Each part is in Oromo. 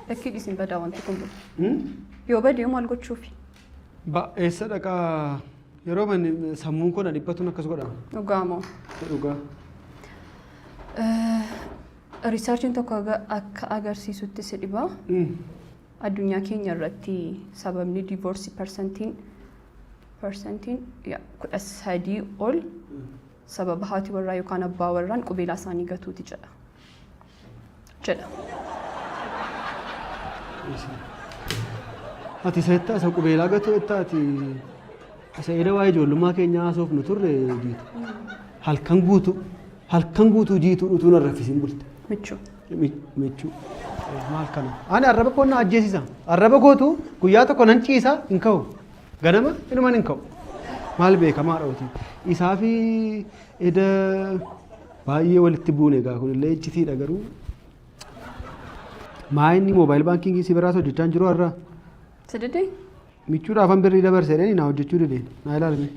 Lakkii dhiisin badaa wanti kun. Yoo bade maal gochuufi? Ba eessa dhaqaa yeroo manni sammuun koo na dhiphatuun akkas godha. Dhugaa moo? Dhugaa. Riisarchiin tokko akka agarsiisutti si dhiba. Addunyaa keenya irratti sababni diivoorsii parsantiin 13 ol sababa haati warraa yookaan abbaa warraan qubeelaa isaanii gatuuti jedha. Jedha. Ati isa jettaa isa qubeelaa gatu jettaa ati isa eda waa'ee ijoollummaa keenyaa haasofnu turre jiitu. Halkan guutuu halkan guutuu jiituu utuu nan raffisiin bulte. Michuu. Michuu. Maal kana? Ani arraba koo na ajjeesisa. Arraba kootu guyyaa tokko nan ciisa hin ka'u. Ganama inuman hin ka'u. Maal beekamaa dhawti. Isaa fi eda baay'ee walitti buune egaa kunillee iccitiidha garuu. Maa inni mobile banking si biraas hojjechaa hin jiru har'a. Si didee? Michuudhaafan birrii dabarse jedhanii naa hojjechuu dide. Naa ilaalame.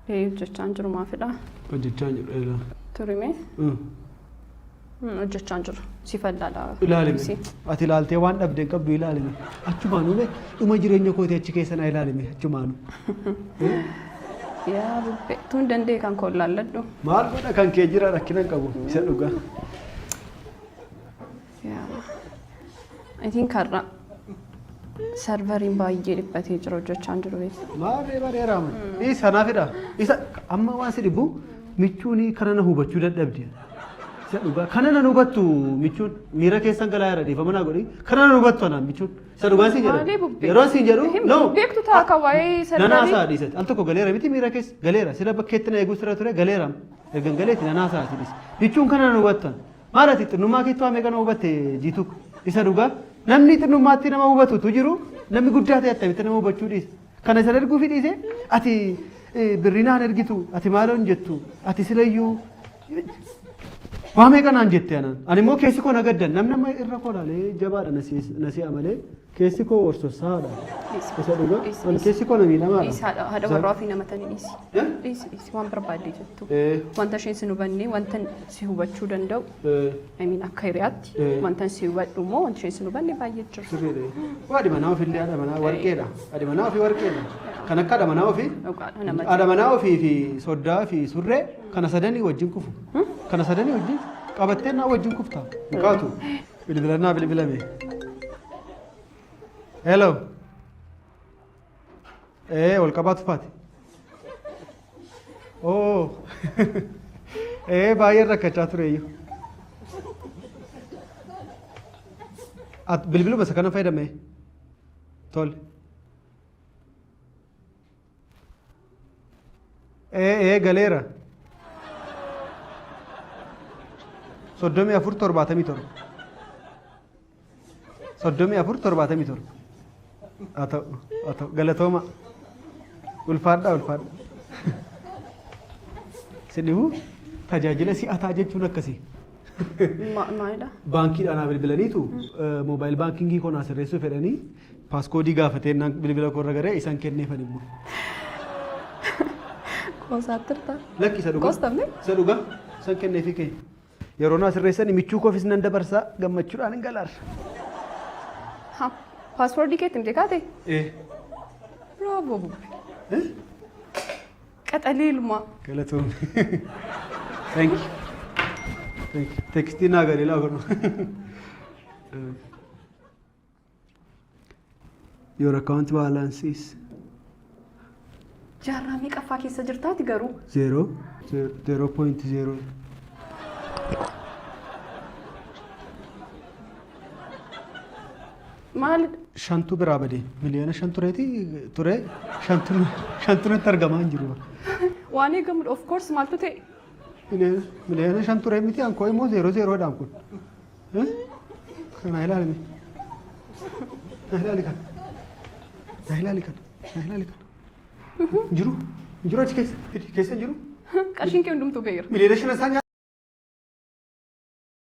Ee hojjechaa hin jiru maafidha? Hojjechaa hin jiru. Ilaa. Turime? Hojjechaa hin jiru. Si fallaadha. Ilaalime. Ati ilaaltee waan dhabde hin qabdu ilaalime. Achumaanuu mee dhuma jireenya kootii achi keessa naa ilaalime achumaanuu. Yaa bubbee tun danda'e kan koo ilaalladhu. Maal godha kan kee jira rakkina hin qabu isa dhugaa. Yaa. I think har'a sarvariin baay'ee dhiphatee jira hojjechaa hin jiru beektu. Maarree bareeraa man. Isa naafidha. Isa amma waan si dhibu michuun kana na hubachuu dadhabde. Isa dhugaa kana nan hubattu michuun miira keessan galaa jira dhiifama naa godhi kana nan hubattu anaan michuun. Isa dhugaa siin jedha. Maalii bubbee? Yeroo siin jedhu Hin no. beektu ta'a kan waa'ee Nan sarvarii. haasa'a dhiisati. Al tokko galeera miti miira keessa galeera. Sila bakkeetti na eeguu sirra ture galeera. Ergan galeeti nan haasa'a si dhiise. Michuun kana nan hubattu. Maal ati xinnummaa keetti waa meeqa nama hubatte jiituu? Isa dhugaa namni xinnummaatti nama hubatu utuu jiru namni guddaa ta'e attamitti nama hubachuu dhiisa? Kana isa erguufi dhiise ati birrii naan ergitu ati maaloo hin jettu ati silayyuu waa meeqa naan jette anaan. Ani immoo keessi koo na gaddan namni amma irra koo laalee jabaadha na si'a malee Keessi koo worsossaadha. Dhiisi. Isa dhugaa. Dhiisi, Ani dhiisi. keessi koo na miidhamaadha. Dhiisi haadha warraa ofii namatanii dhiisi. Eh? Dhiisi dhiisi waan barbaadde jettu. Eh. Wanta isheen si hubanne wanta si hubachuu danda'u Eh, I mean akka hiriyaatti Eh. wanta si hubadhu immoo wanta isheen si hubanne baay'ee jira. Sirriidha. Waa haadhi manaa ofii illee haadha manaa warqeedha. Haadhi manaa ofii warqeedha. Kan akka haadha manaa ofii Dhugaadha namatti. haadha manaa ofii fi soddaa fi surree kana sadanii wajjin kufu. Kana sadanii wajjin qabattee naa wajjin kufta. Hin kaatu. Bilbilannaa bilbilame. Hello. Ee wal qabaa tufaati. Oo. Ee baay'een rakkachaa ture iyyuu. At bilbiluma isa kana fayyadame. Tole. Ee ee galeera. 34 77. 34 77. Haa ta'u haa ta'u galatooma. Ulfaadhaa ulfaadha. Si dhibu tajaajila si'ataa jechuun akkasii. Maalidha? Baankiidhaan naa bilbilaniitu moobaayil baankingii koo naa sirreessuu fedhanii Paaskoodii gaafatee naan bilbila koo irra garee isan kenneefan immoo. Qoosaatti jirta. Lakki isa dhugaa. Qoostamne? Isa dhugaa. Isan kenneefii kee. Yeroo naa sirreessani michuu koofis nan dabarsaa gammachuudhaan hin galaarra. Ha, paaspoortii keetti himte kaate? Ee. Bravo bubbe. Eh? Qaxalee ilmaa. Galatoomi. Thank you. Thank you. Tekstii naa galee laa godhu. Your account balance is Jaarraa meeqaffaa keessa jirtaati garuu? zero, zero, 0.0. Maalidha? Shantu biraa bade. Miliyoona 5 tureeti ture shantu shantu natti argamaa hin jiru. Waan eegamudha of course maaltu ta'e? Miliyoona 5 ture miti ankoo immoo zeeroo zeeroodhaan kun. Kana ilaali. Na ilaali kana. Na ilaali kana. Na ilaali kana. Jiru. Jiru achi keessa. Keessa hin jiru. Qarshiin kee hundumtuu ba'eera. Miliyoona 5 isaa nyaata.